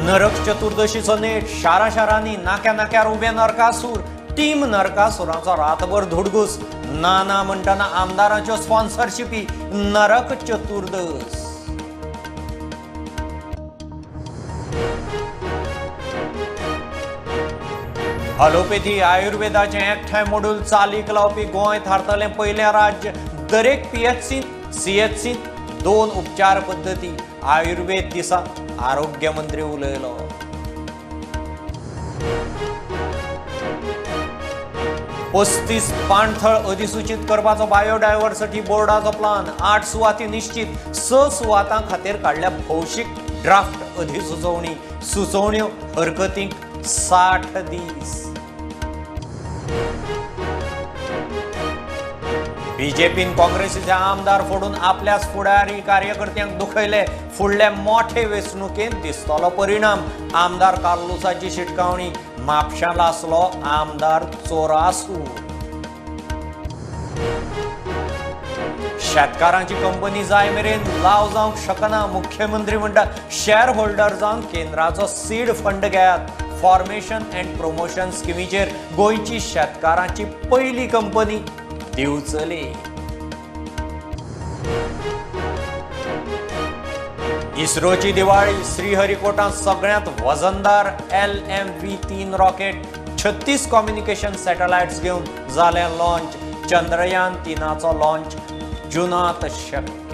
नरक चतुर्दशीचो नेट, शारा शारांनी नाक्या नाक्यार उबे नरकासूर. टीम नरकासुराचो रातभर धुडगूस. ना ना म्हणटना आमदारांच्यो स्पॉन्सरशिपी. नरक चतुर्दश. अलोपेथी आयुर्वेदाचें एकठांय मोडूल चालीक लावपी गोंय थारतलें पयलें राज्य. दरेक पीएचसींत सीएचसींत 2 उपचार पद्दती. आयुर्वेद दिसा आरोग्य मंत्री उलयलो. 35 पाणथळ अधिसूचित करपाचो बायोडायव्हर्सिटी बोर्डाचो प्लान. 8 सुवाती निश्चित, 6 सुवातां खातीर काडल्या भौशीक ड्राफ्ट अधिसुचोवणी. सुचोवण्यो हरकतींक 60 दीस. बीजेपीन काँग्रेसीचे आमदार फोडून आपल्याच फुडारी कार्यकर्त्यांक दुखयले. फुडले मोठे वेंचणुकेंत दिसतलो परिणाम. आमदार कार्लुसाची शिटकावणी. म्हापशां लासलो आमदार चोरासूर. शेतकारांची कंपनी जाय मेरेन लाव जावंक शकना. मुख्यमंत्री म्हणटा शेअर होल्डर जावन केंद्राचो सीड फंड घेयात. फॉर्मेशन अँड प्रमोशन स्किमीचेर गोंयची शेतकारांची पयली कंपनी दिवचले. इस्रोची दिवाळी. श्रीहरिकोटांत सगळ्यांत वजनदार LMV-3 rocket 36 communication satellites घेवन जालें लॉन्च. चंद्रयान 3चो लॉन्च जुनांत शक्य.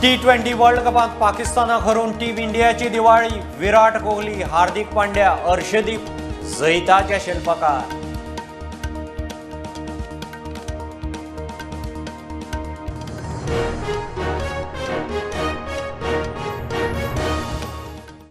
T20 world कपांत पाकिस्तानाक हरोवन टीम इंडियाची दिवाळी. विराट कोहली, हार्दिक पांड्या, अर्शदीप जैताचे शिल्पकार.